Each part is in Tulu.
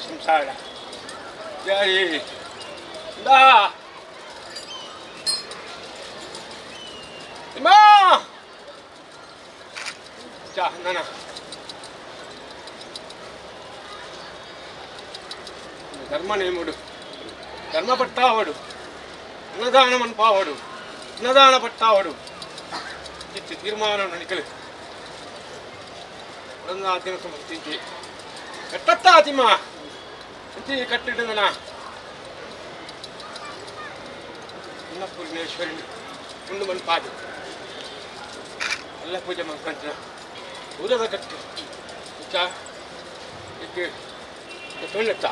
ಸಂಸಾರ ಜೈ ದಾ ತಿಮ್ಮ ಚಾ ನನ ಧರ್ಮ ನೇಮುಡು ಧರ್ಮ ಪಟ್ಟಾವಡು ಅನ್ನದಾನ ಮನ್ಪಾವಡು ಅನ್ನದಾನ ಪಟ್ಟಾವಡು ಚಿತ್ತ ತೀರ್ಮಾನ ನಡಿಕಲು ದಿನ ಕಟ್ಟತ್ತಾ ತಿಮ್ಮ ಕಟ್ಟಿಡುದನ ಅನ್ನಪೂರ್ಣೇಶ್ವರಿ ಉಂಡು ಮನ್ಪಾದು ಎಲ್ಲ ಪೂಜೆ ಮನ್ಪಂಚನ ಊರದ ಕಟ್ಟು ಚಾ ತೊಳ್ಳೆತ್ತಾ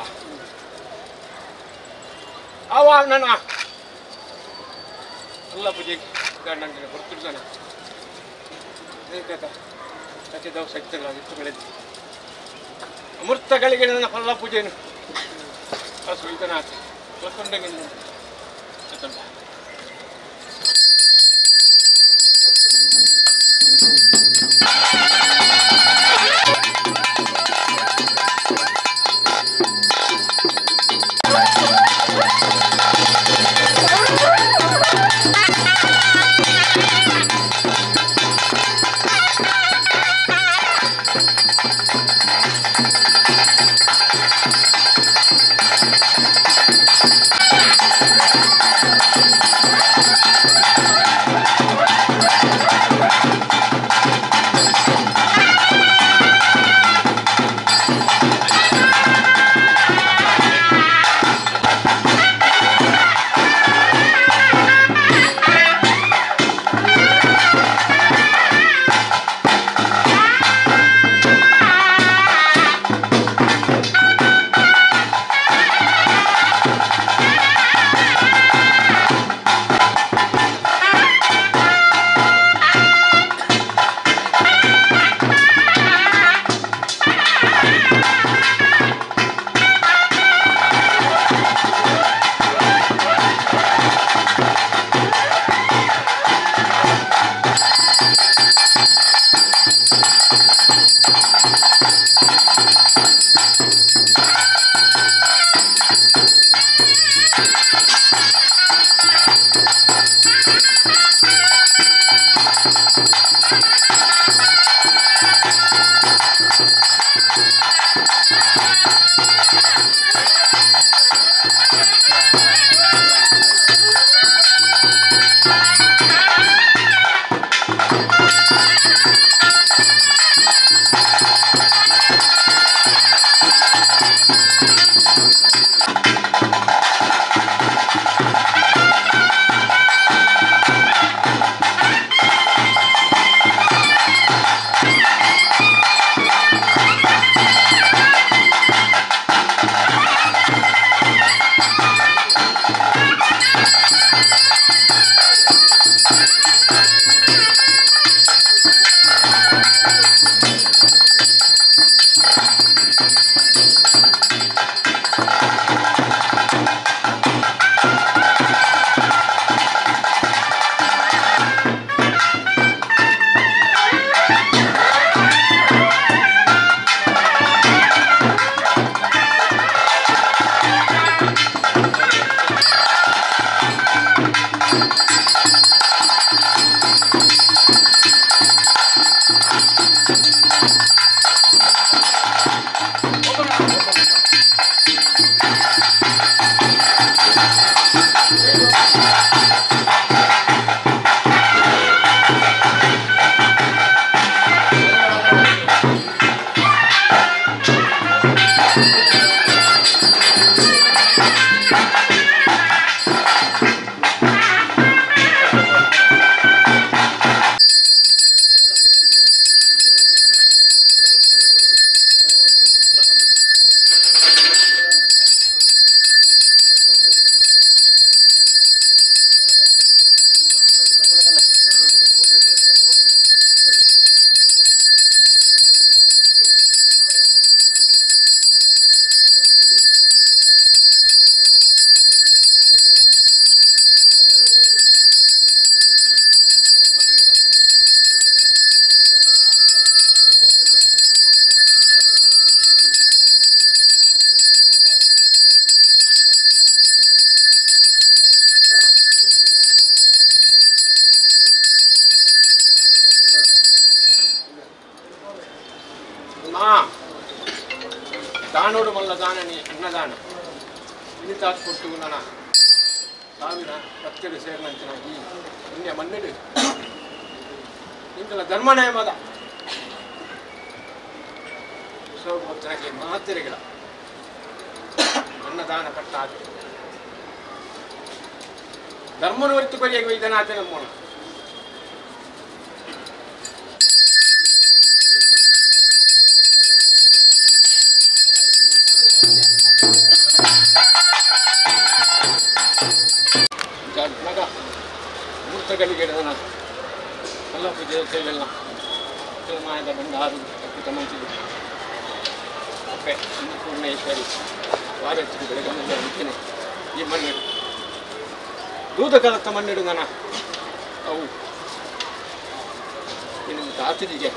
ಅವ ನನ್ನ ಎಲ್ಲ ಪೂಜೆ ಗಂಡನ ಹೊರತಿಡ್ತಾನೆ ಕಥೆದವು ಸಕ್ತಿಲ್ಲ ಇತ್ತು ಅಮೃತಗಳಿಗೆ ನನ್ನ ಫಲ ಪೂಜೆನು ಸುಯಿತನಾಥ ಕೊಂಡಂಗೆ. Thank ಅನ್ನದಾನ ಇನ್ನಿತಾತ್ ಕೊಟ್ಟು ನನ್ನ ಸಾವಿರ ಭಕ್ತರು ಸೇರಿನಂಚಿನ ಈ ಪುಣ್ಯ ಮಣ್ಣಿಡು ನಿಂಕಲ ಧರ್ಮನೇಮದ ಭಕ್ತನಿಗೆ ಮಾತಿರಗಿಲ್ಲ ಅನ್ನದಾನ ಪಟ್ಟಾದ ಧರ್ಮನ ಹೊರತು ಬರಿಯಾಗಿ ಇದನ್ನಾತ ನಮ್ಮೋಣ ಮಗ ಮೂರ್ತಗಳಿಗೆ ಎಲ್ಲ ಪೂಜೆ ಮಾಯದ ಬಂಡಾರು ಮಂಚಿದೆ ಅಪ್ಪೆ ಅನ್ನಪೂರ್ಣೇಶ್ವರಿ ವಾರಚ್ಚಿಗೆ ಬೆಳಗ್ಗೆ ಅಂತೀನಿ ಈ ಮಣ್ಣಿಡು ದೂದ ಕಲತ್ತ ಮಣ್ಣಿಡು ನನ್ನ ಅವು ಇನ್ನು ತಾತಿಗೆ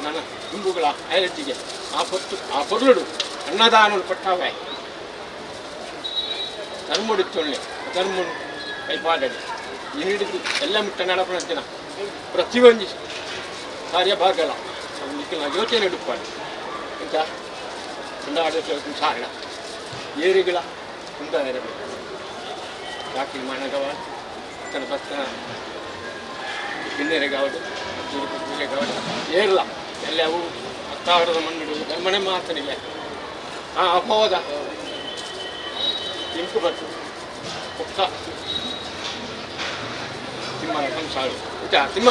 ನನ್ನ ದುಂಬುಗಳ ಐರಜ್ಜಿಗೆ ಆ ಪೊತ್ತು ಆ ಪೊರ್ಲುಡು ಅನ್ನದಾನ ಪಟ್ಟಾವೆ ಧರ್ಮಡಿತ್ತೊಳ್ಳೆ ಧರ್ಮನು ಕೈಪಾಡಲಿ ಹಿಡಿದು ಎಲ್ಲ ಮುಟ್ಟ ನಡಪಣಂತಿನ ಪ್ರತಿಯೊಂದು ಕಾರ್ಯಭಾಗಲ ನಿಖಿಲ ಯೋಚನೆ ಹಿಡುಪಾಡು ಇಂಥ ಸಾರಣ ಏರಿಗಳ ಕುಂದಾಯಿರಬೇಕು ಯಾಕೆ ಮಾನಗವ ತನ್ನ ಭಕ್ತನ ಗಿನ್ನೆರೆಗಾವಡು ಪೂಜೆಗಾವಡು ಏರಲ ಎಲ್ಲವೂ ಹತ್ತಾವರದ ಮಣ್ಣಿಡು ಧರ್ಮನೇ ಮಾತನಿಲ್ಲ ಆ ಅಪೋದ ಇಂಕು ಬರ್ತು ಪುಕ್ಕ ತಿಮ್ಮನ ಸಂಸಾರು ಇತ್ತ ತಿಮ್ಮ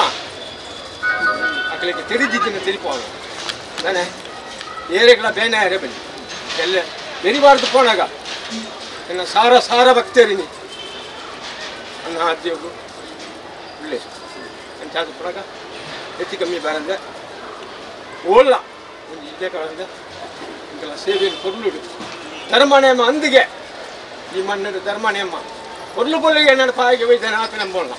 ಅಕ್ಕಲಿಗೆ ತಿರಿದಿದ್ದೀನಿ ತಿರಿಪೋದು ನಾನೇ ಏರೆಗಳ ಬೇನೆ ಅರೆ ಬನ್ನಿ ಎಲ್ಲ ಬೆರಿಬಾರ್ದು ಪೋಣಾಗ ನನ್ನ ಸಾರ ಸಾರ ಭಕ್ತರಿನಿ ಅನ್ನ ಆದ್ಯೋಗು ಒಳ್ಳೆ ಅಂಚಾದ ಪುಣಗ ಹೆಚ್ಚು ಕಮ್ಮಿ ಬಾರಂದೆ ಓಲ್ಲ ಒಂದು ಇದೇ ಕಾಲದಿಂದ ಇಂಕೆಲ್ಲ ಸೇವೆಯನ್ನು ಕೊರ್ಲುಡು ಧರ್ಮನೇಮ ಅಂದಿಗೆ ಈ ಮಣ್ಣಿಡು ಧರ್ಮನೇಮ ಕೊರ್ಲು ಪೊಲ್ಲಿಗೆ ನನ್ನ ಪಾಯಿಗೆ ವೈದ್ಯನ ಹಾಕಿ ನಂಬೋಣ.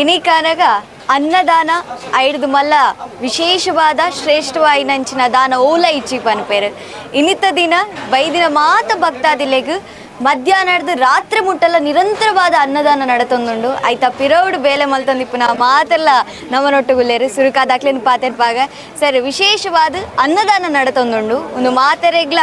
ಇನಿಕಾನಗ ಅನ್ನದಾನ ಐಡ್ದು ಮಲ್ಲ ವಿಶೇಷವಾದ ಶ್ರೇಷ್ಠವಾಯಿನಂಚಿನ ದಾನ ಓಲ ಇಚ್ಚಿ ಪನ್ಪೇರು. ಇನ್ನಿತ ದಿನ ಬೈದಿನ ಮಾತ ಭಕ್ತಾದಿಲೆಗ್ ಮಧ್ಯಾಹ್ನದ ರಾತ್ರಿ ಮುಟ್ಟಲ್ಲ ನಿರಂತರವಾದ ಅನ್ನದಾನ ನಡತೊಂದುಂಡು. ಆಯ್ತಾ ಪಿರೌಡು ಬೇಲೆ ಮಲ್ತೊಂದಿಪ್ಪುನ ಮಾತೆಲ್ಲ ನಮ್ಮನೊಟ್ಟುಗುಲ್ಲೇರು ಸುರುಕಾದಾಕ್ಲೇನು ಪಾತೆರ್ಪಾಗ ಸರ್ ವಿಶೇಷವಾದ ಅನ್ನದಾನ ನಡತೊಂದುಂಡು. ಒಂದು ಮಾತೆರೆಗ್ಲ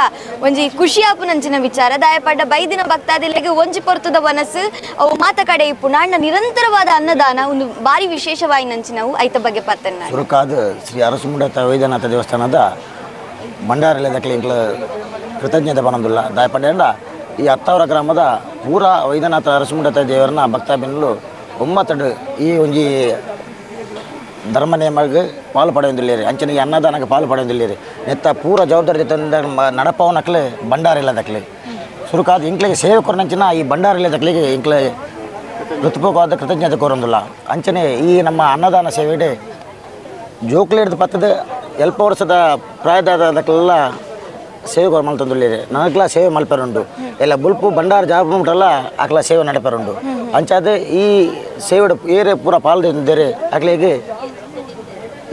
ಒಂಜಿ ಖುಷಿಯಾಪುನಂಚಿನ ವಿಚಾರ ದಾಯಪಡ್ಡ ಬೈದಿನ ಭಕ್ತಾದಿಲೆಗ್ ಒಂಜಿ ಪೊರ್ತುದ ವನಸ್ಸು ಅವು ಮಾತ ಕಡೆ ಇಪ್ಪುನ ಅಣ್ಣ ನಿರಂತರವಾದ ಅನ್ನದಾನ ಒಂದು ಬಾರಿ ವಿಶೇಷವಾಯಿನಂಚಿನವು ಐತ ಬಗ್ಗೆ ಪಾತೆರ್ನ. ಸುರುಕಾದ ಶ್ರೀ ಅರಸುಮುಂಡತ್ತ ವೈದ್ಯನಾಥ ದೇವಸ್ಥಾನದ ಭಂಡಾರಲದಕ್ಲೆ ಕೃತಜ್ಞತೆ ಪನೊಂದುಲ್ಲ. ದಾಯಪಡ್ಡ ಈ ಅತ್ತಾವರ ಗ್ರಾಮದ ಪೂರ ವೈದ್ಯನಾಥ ಅರಸುಮುಂಡತ್ತ ದೇವರನ್ನ ಭಕ್ತಾಭಿನಲು ಒಮ್ಮತಡು ಈ ಒಂಜಿ ಧರ್ಮ ನೇಮಗೆ ಪಾಲು ಪಡೆಯೊಂದಿಲ್ಲೇರಿ ಅಂಚನೆ ಈ ಅನ್ನದಾನಕ್ಕೆ ಪಾಲು ಪಡೆಯೊಂದಿಲ್ಲೇರಿ ನೆತ್ತ ಪೂರ ಜವಾಬ್ದಾರಿ ತಂದ ನಡಪವನಕ್ಲೆ ಭಂಡಾರ ಇಲ್ಲದಕ್ಲೆ ಸುರುಕಾದ ಇಂಕ್ಲೆಗೆ ಸೇವೆ ಕೊರನಂಚಿನ ಈ ಭಂಡಾರ ಇಲ್ಲದಕ್ಲಿಗೆ ಇಂಕ್ಲೆ ಹೃತ್ಪೂರ್ವಕವಾದ ಕೃತಜ್ಞತೆ ಕೋರೊಂದಿಲ್ಲ. ಅಂಚನೆ ಈ ನಮ್ಮ ಅನ್ನದಾನ ಸೇವೆಡೆ ಜೋಕ್ಲೇಡ್ದು ಪತ್ತದ ಎಲ್ಪ ವರ್ಷದ ಪ್ರಾಯದಾದಕ್ಲೆಲ್ಲ ಸೇವೆ ಮಲ್ತೊಂದುಲ್ಲೇರಿ ನನಗ್ಲ ಸೇವೆ ಮಲ್ಪೆರುಂಡು ಎಲ್ಲ ಬುಲ್ಪು ಭಂಡಾರ ಜಾಬ್ ಮುಟ್ಟಲ್ಲ ಅಕ್ಲ ಸೇವೆ ನಡಪೆರುಂಡು. ಅಂಚಾದ ಈ ಸೇವೆಡು ಏರೆ ಪೂರ ಪಾಲ್ದೇರೆ ಅಕ್ಲೆಗೆ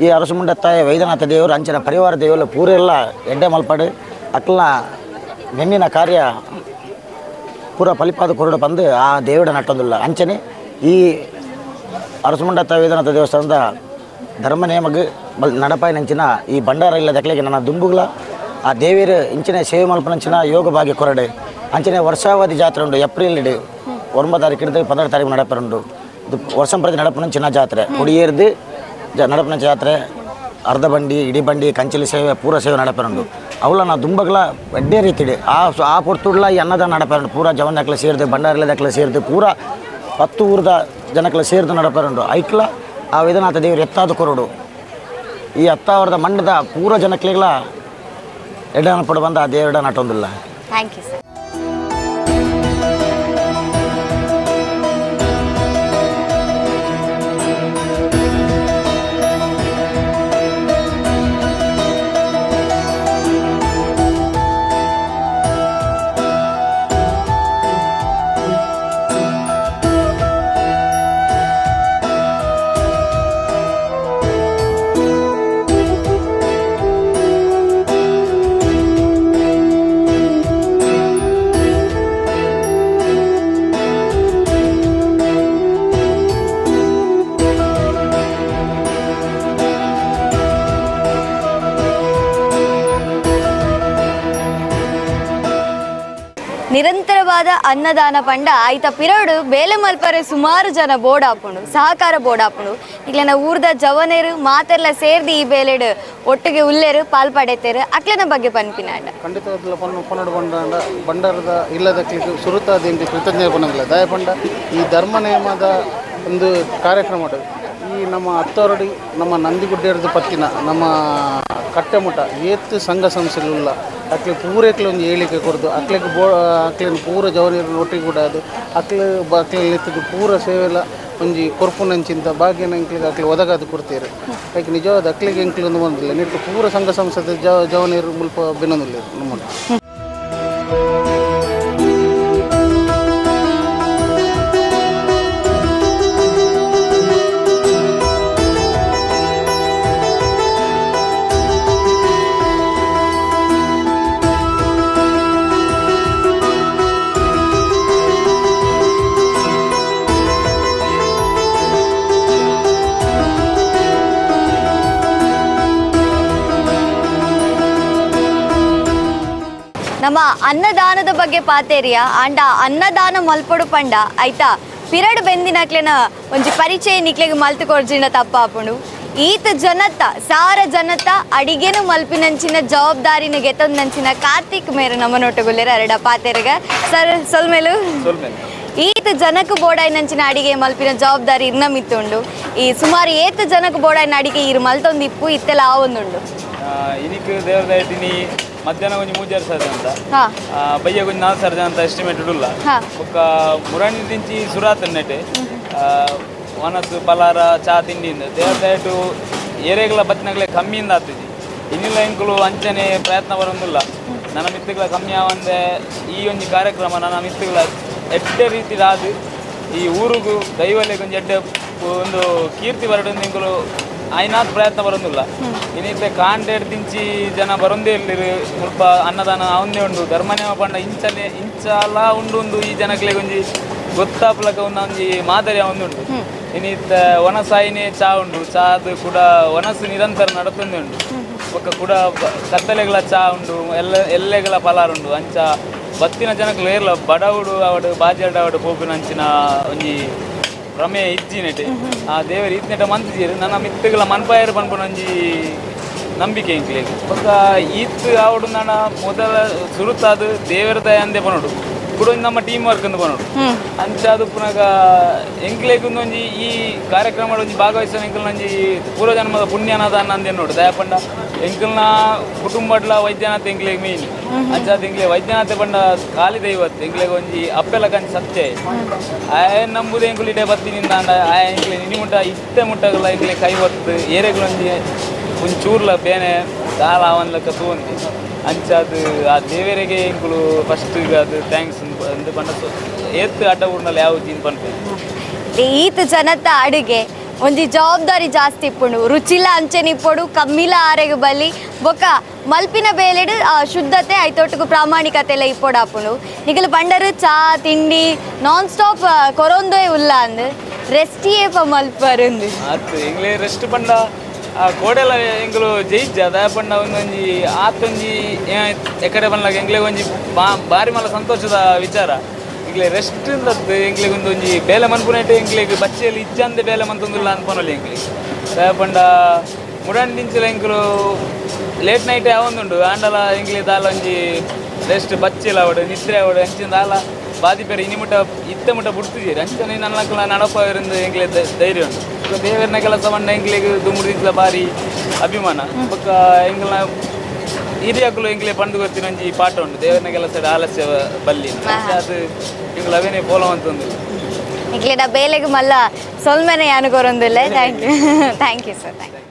ಈ ಅರಸುಮುಂಡತ್ತಾಯ ವೈದ್ಯನಾಥ ದೇವರು ಅಂಚಿನ ಪರಿವಾರ ದೇವರು ಪೂರೆಲ್ಲ ಎಡ್ಡೆ ಮಲ್ಪಾಡು ಅಕ್ಲ ನೆನ್ನಿನ ಕಾರ್ಯ ಪೂರ ಫಲಿಪಾದ ಕೊರಡು ಬಂದು ಆ ದೇವಿಡ ನಟ್ಟೊಂದಿಲ್ಲ. ಅಂಚನೆ ಈ ಅರಸುಮುಂಡತ್ತ ವೈದ್ಯನಾಥ ದೇವಸ್ಥಾನದ ಧರ್ಮ ನೇಮಗೆ ನಡಪಾಯಿನಂಚಿನ ಈ ಭಂಡಾರ ಇಲ್ಲದಕ್ಲೆಗೆ ನನ್ನ ದುಂಬುಗಳ ಆ ದೇವಿಯರು ಇಂಚಿನ ಸೇವೆ ಮಲ್ಪನಂಚಿನ ಯೋಗ ಭಾಗ್ಯ ಕೊರಡೆ. ಅಂಚನೆ ವರ್ಷಾವಧಿ ಜಾತ್ರೆ ಉಂಡು ಏಪ್ರಿಲ್ 9 ತಾರೀಕು ಹಿಡಿದು 16 ತಾರೀಕು ನಡಪರುಂಡು. ಇದು ವರ್ಷ ಪ್ರತಿ ನಡಪನಂಚಿನ ಜಾತ್ರೆ ಕೊಡಿಯೇರ್ದು ನಡಪನ ಜಾತ್ರೆ ಅರ್ಧ ಬಂಡಿ ಇಡೀ ಬಂಡಿ ಕಂಚಿಲಿ ಸೇವೆ ಪೂರ ಸೇವೆ ನಡಪರುಂಡು. ಅವಲ ನಾ ದುಂಬಗಳ ಎಡ್ಡೆ ರೀತಿಡೆ ಆ ಆ ಪೊರ್ತುಡ್ಲ ಈ ಅನ್ನದಾನ ನಡಪರುಂಡು ಪೂರ ಜವನಕ್ಲೆ ಸೇರಿದು ಭಂಡಾರಲದಕ್ಲೆ ಸೇರಿದು ಪೂರ 10 ಊರದ ಜನಕ್ಲೆ ಸೇರಿದು ನಡಪರುಂಡು. ಐಕ್ಲ ಆ ವೇದನಾಥ ದೇವರು ಎತ್ತಾದ ಕೊರಡು ಈ ಅತ್ತಾವರದ ಮಂಡದ ಪೂರ ಜನಕ್ಲೆಗಳ ಎಡ್ಡೆ ಪಡ ಬಂದ ಆ ದೇವರ ನಟೊಂದಿಲ್ಲ. Thank you sir. ನಿರಂತರವಾದ ಅನ್ನದಾನ ಪಂಡ ಆಯ್ತ ಪಿರಡು ಬೇಲೆ ಮಲ್ಪರೆ ಸುಮಾರು ಜನ ಬೋರ್ಡ್ ಹಾಪುಂಡು ಸಹಕಾರ ಬೋರ್ಡ್ ಹಾಪುಂಡು. ಇಕ್ಲೆನ ಊರ್ದ ಜವನೇರು ಮಾತೆಲ್ಲ ಸೇರ್ದು ಈ ಬೇಲೆಡು ಒಟ್ಟಿಗೆ ಉಲ್ಲೇರು ಪಾಲ್ ಪಡೆತೇರು ಅಕ್ಲೆನ ಬಗ್ಗೆ ಪನ್ಪಿನಾಂಡ. ಖಂಡಿತವಾಗ್ಲೂ ಪನ್ನಡು ಬಂಡ ಭಂಡಾರದ ಇಲ್ಲದಕ್ಕೆ ಸುರುತಾದ ಎಂಕ್ ಕೃತಜ್ಞತೆ ಪನ್ನಂಗಿಲ್ಲ. ದಯ ಪಂಡ ಈ ಧರ್ಮ ನೇಮದ ಒಂದು ಕಾರ್ಯಕ್ರಮ ಈ ನಮ್ಮ ಅತ್ತೋರಡಿ ನಮ್ಮ ನಂದಿಗುಡ್ಡೆರದು ಪತ್ತಿನ ನಮ್ಮ ಕಟ್ಟೆಮುಟ ಏತ್ ಸಂಘ ಸಂಸ್ಥೆಗಳುಲ್ಲ ಅಕ್ಲೆ ಪೂರೇಕ್ಲೆ ಒಂದು ಹೇಳಿಕೆ ಕೊಡ್ದು ಅಕ್ಲೆಗೆ ಬೋ ಅಕ್ಲೆನ ಪೂರ ಜವನೀರನ್ನು ಒಟ್ಟಿಗೆ ಕೂಡದು ಅಕ್ಲೆ ಅಕ್ಲೆಲ್ಲಿ ಪೂರ ಸೇವೆಲ್ಲ ಒಂಜಿ ಕೊರ್ಪುನಂಚಿಂತ ಭಾಗ್ಯನ ಎಂಕ್ಲಿಗೆ ಅಕ್ಲೆ ಒದಗಾದು ಕೊಡ್ತೀರಿ. ಅದಕ್ಕೆ ನಿಜವಾದ ಅಕ್ಲಿಗೆ ಎಂಕ್ಲಿ ಒಂದು ಬಂದಿಲ್ಲ ನೆಟ್ಟು ಪೂರ ಸಂಘ ಸಂಸ್ಥೆ ಜವನೀರು ಮುಲ್ಪ ಬೆನ್ನೊಂದಿಲ್ಲ ನಮ್ಮ. ನಮ್ಮ ಅನ್ನದಾನದ ಬಗ್ಗೆ ಪಾತೇರಿಯ ಆಂಡ ಅನ್ನದಾನ ಮಲ್ಪಡು ಪಂಡ ಆಯ್ತಾ ಪಿರಡು ಬೆಂದಿನಕ್ಲೆನ ಒಂಜಿ ಪರಿಚಯ ನಿಕ್ಲೆಗ್ ಮಲ್ತು ಕೊರ್ಜಿಂಡ ತಪ್ಪಾಪುಂಡು. ಈತ ಜನತ ಸಾರ ಜನತ ಅಡಿಗೆನು ಮಲ್ಪಿನಂಚಿನ ಜವಾಬ್ದಾರಿನ ಗೆತ್ತೊಂದಂಚಿನ ಕಾರ್ತಿಕ್ ಮೇರು ನಮ್ಮನೊಟ್ಟುಗುಲ್ಲೇರ ಅರಡ ಪಾತೇರಿಗ ಸರ್ ಸೊಲ್ಮೇಲು. ಈತ ಜನಕ್ಕೆ ಬೋಡಾಯಿನಂಚಿನ ಅಡಿಗೆ ಮಲ್ಪಿನ ಜವಾಬ್ದಾರಿ ಇರ್ನ ಮಿತ್ತುಂಡು. ಈ ಸುಮಾರು ಏತ ಜನಕ್ಕೆ ಬೋಡಾಯಿನ ಅಡಿಗೆ ಇರು ಮಲ್ತೊಂದು ಇಪ್ಪು ಇತ್ತೆಲ್ಲ ಆವೊಂದುಂಡು. ಇನಿಕ್ ದೇವರದಾಯ್ತಿನಿ ಮಧ್ಯಾಹ್ನ ಒಂಜಿ 3 ಸಾವಿರ ಅಂತ ಬಯ್ಯ ಒಂಜಿ 4 ಸಾವಿರ ಅಂತ ಎಸ್ಟಿಮೇಟ್ ಉಲ್ಲ. ಬೊಕ್ಕ ಮುರಾಣಿ ದಿಂಚಿ ಸುರಾತ್ ನೆಟೆ ಒನಸು ಪಲಾರ ಚಾ ತಿಂಡಿಯಿಂದ ದೇವರದಾಯ್ಟು ಏರೆಗಳ ಬತ್ತಿನಗಲೇ ಕಮ್ಮಿಯಿಂದ ಆಗ್ತದೆ. ಇನ್ನಿಲ್ಲ ಎಂಕುಲು ಅಂಚನೆ ಪ್ರಯತ್ನ ಬರೋದಿಲ್ಲ. ನನ್ನ ಮಿತ್ತುಗಳ ಕಮ್ಮಿ ಆವಂದೆ ಈ ಒಂಜಿ ಕಾರ್ಯಕ್ರಮ ನನ್ನ ಮಿತ್ತುಗಳ ಎಡ್ಡೆ ರೀತಿ ಆದು ಈ ಊರಿಗೂ ದೈವಲೆಗೆ ಒಂಜಿ ಎಡ್ಡೆ ಒಂದು ಕೀರ್ತಿ ಬರಡು ಎಂಕುಲು ಆಯ್ನಾತ್ ಪ್ರಯತ್ನ ಬರೋದಿಲ್ಲ ಇನ್ನಿತ್ತೆ ಕಾಂಡೇಡ್ ತಿಂಚಿ ಜನ ಬರೋಂದೇ ಇಲ್ಲಿರು ಸ್ವಲ್ಪ ಅನ್ನದಾನ ಅವಂದೇ ಉಂಡು ಧರ್ಮನೇಮ ಪಂಡ ಇಂಚನೆ ಇಂಚಲ ಉಂಡು ಉಂದು ಈ ಜನಕ್ಲೆ ಒಂಜಿ ಗೊತ್ತಾಪಲಕ ಒಂಜಿ ಮಾದರಿ ಉಂಡು ಇನ್ನಿತ್ತ ವನಸಾಯಿನೇ ಚಾ ಉಂಡು ಚಾದು ಕೂಡ ವನಸು ನಿರಂತರ ನಡತೊಂದೇ ಉಂಡು ಬೊಕ್ಕ ಕೂಡ ಕತ್ತಲೆಗಳ ಚಾ ಉಂಡು ಎಲ್ಲ ಎಲ್ಲೆಗಳ ಪಲಾರ ಉಂಡು ಅಂಚ ಬತ್ತಿನ ಜನಕ್ಲು ಏರ್ಲ ಬಡವುಡು ಅವಡು ಬಾಜಾಡ್ ಅವಡು ಪೋಪಿನ ಅಂಚಿನ ಒಂಜಿ ಭ್ರಮೆ ಇಜ್ಜಿನೆಟೆ ಆ ದೇವರು ಇತ್ನೆಟ ಮಂತಿಜೀರು ನನ್ನ ಮಿತ್ತುಗಳ ಮನ್ಪಾಯರು ಪನ್ಪುನ ಒಂಜಿ ನಂಬಿಕೆ ಇಂಕ್ಲೆಗ್ ಬೊಕ್ಕ ಈತ್ ಆವಡು ನನ್ನ ಮೊದಲ ಸುರುತಾದ ದೇವರ ದಯ ಅಂದೆ ಪನೋಡು ಕೂಡ ಒಂಜಿ ನಮ್ಮ ಟೀಮ್ ವರ್ಕ್ ಅಂದ್ ಪನೋಡು ಅಂಚಾದ ಪುನಗ ಎಂಕ್ಲೆಗ್ ಒಂಜಿ ಈ ಕಾರ್ಯಕ್ರಮ ಒಂಜಿ ಭಾಗವಹಿಸಿದ ಎಂಕಲ್ನ ಒಂಜಿ ಪೂರ್ವಜನ್ಮದ ಪುಣ್ಯನಾದ ಅಂದೆ ನೋಡು ದಯಪಂಡ ಎಂಕಲ್ನ ಕುಟುಂಬಡ್ಲ ವೈದ್ಯನಾಥ ಎಂಕ್ಲೆಗ್ ಮೇನ್ ಅಂಚಾದ ಎಂಕ್ಲೆ ವೈದ್ಯನಾಥ ಪಂಡ ಖಾಲಿ ದೈವತ್ ಎಂಕ್ಲೆಗ್ ಒಂಜಿ ಅಪ್ಪೆಲ ಕಂಚಿ ಸತ್ಯ ಆಯ ನಂಬುದು ಎಂಕುಲು ಇಡೆ ಬತ್ತಿನಿಂದ ಆಯ ಎಂಕ್ಲೆ ನಿನಿ ಮುಟ್ಟ ಇತ್ತೆ ಮುಟ್ಟಗಲ ಎಂಕ್ಲೆ ಕೈ ಒತ್ತು ಏರೆಗ್ಲೊಂಜಿ ಒಂಜಿ ಚೂರ್ಲ ಬೇನೆ ದಾಲ ಅವನ್ಲಕ್ಕ ತೂಂದಿ ಅಂಚಾದ ಆ ದೇವರಿಗೆ ಎಂಕುಲು ಫಸ್ಟ್ ಅದು thanks ಅಂದ್ ಪಂಡ ಏತ್ ಅಡ್ಡ ಊರ್ನಲ್ಲಿ ಯಾವ ಜೀನ್ ಪನ್ಪೆ ಈತ ಜನತ ಅಡುಗೆ ಒಂಜಿ ಜವಾಬ್ದಾರಿ ಜಾಸ್ತಿ ಇಪ್ಪುಂಡು ರುಚಿಲ ಅಂಚೆನೆ ಇಪ್ಪೊಡು ಕಮ್ಮಿಲ ಆರೆಗ್ ಬಲಿ ಬೊಕ್ಕ ಮಲ್ಪಿನ ಬೇಲೆಡ್ ಶುದ್ಧತೆ ಐತೊಟ್ಟುಗು ಪ್ರಾಮಾಣಿಕತೆ ಎಲ್ಲ ಇಪ್ಪೊಡಾಪುಂಡು ನಿಗಲು ಪಂಡರು ಚಾ ತಿಂಡಿ ನಾನ್ ಸ್ಟಾಪ್ ಕೊರೊಂದೇ ಉಲ್ಲ ಅಂದ್ ರೆಸ್ಟ್ ಏಪ ಮಲ್ಪರುಂದು ಆತು ಎಂಗ್ಲೇ ರೆಸ್ಟ್ ಪಂಡ ಆ ಕೋಡೆಲ ಎಂಗ್ಲು ಜಯಿಜ್ಜ ದಾಯ ಪಂಡ ಒಂದೊಂಜಿ ಆತೊಂಜಿ ಎಕಡೆ ಪನ್ಲಾಗ ಎಂಗ್ಲೆ ಒಂಜಿ ಬಾರಿ ಮಲ್ಲ ಸಂತೋಷದ ವಿಚಾರ ಎಂಗ್ಲೆ ರೆಸ್ಟ್ ಇಂದದ್ದು ಎಂಗ್ಲೆಗ್ ಒಂದೊಂಜಿ ಬೇಲೆ ಮನ್ಪುನೇಟೆ ಎಂಗ್ಲೆಗ್ ಬಚ್ಚೆಯಲ್ಲಿ ಇಜ್ಜಂದೆ ಬೇಲೆ ಮಂತೊಂದುಲ್ಲ ಅನ್ಪನೊಲಿ ಎಂಗ್ಲೆ ದಾಯ ಪಂಡ ಮುಡಂಡಿಂಚಲ ಎಂಕ್ಲು ಲೇಟ್ ನೈಟ್ ಯಾವೊಂದುಂಡು ಆಂಡಲ ಎಂಗ್ಲೆ ದಾಲ ಒಂಜಿ ರೆಸ್ಟ್ ಬಚ್ಚೆಲ ಅವಡು ನಿದ್ರೆ ಅವಡು ಅಂಚಿನ ದಾಲ ಬಾದಿ ಪೇರು ಇನಿ ಮುಟ್ಟ ಇತ್ತೆ ಮುಟ್ಟ ಬುಡ್ತಿದ್ದೀರಿ ಅಂಚನೆ ನನ್ನ ನಡಪ ಎಂಗ್ಲೆ ಧೈರ್ಯ ಉಂಟು ದೇವರನ್ನ ಕೆಲಸ ಪಂಡ ಎಂಗ್ಲೆಗ್ ದುಂಬುಡಿದ್ಲ ಬಾರಿ ಅಭಿಮಾನ ಬೊಕ್ಕ ಎಂಗ್ಲ ಹಿರಿಯಕುಲು ಎಂಗ್ಲೆ ಪಂಡು ಗೊತ್ತಿನ ಒಂಜಿ ಪಾಠ ಉಂಟು ದೇವರನ್ನ ಕೆಲಸ ಆಲಸ್ಯ ಬಲ್ಲಿ ಅದು ಎಂಗ್ಲ ಅವೇನೇ ಪೋಲವಂತೊಂದು ನಿಕ್ಲೆನ ಬೇಲೆಗ್ ಮಲ್ಲ ಸೊಲ್ಮೆನೆ ಯಾನು ಕೊರೊಂದುಲ್ಲೆ thank you thank you sir thank you.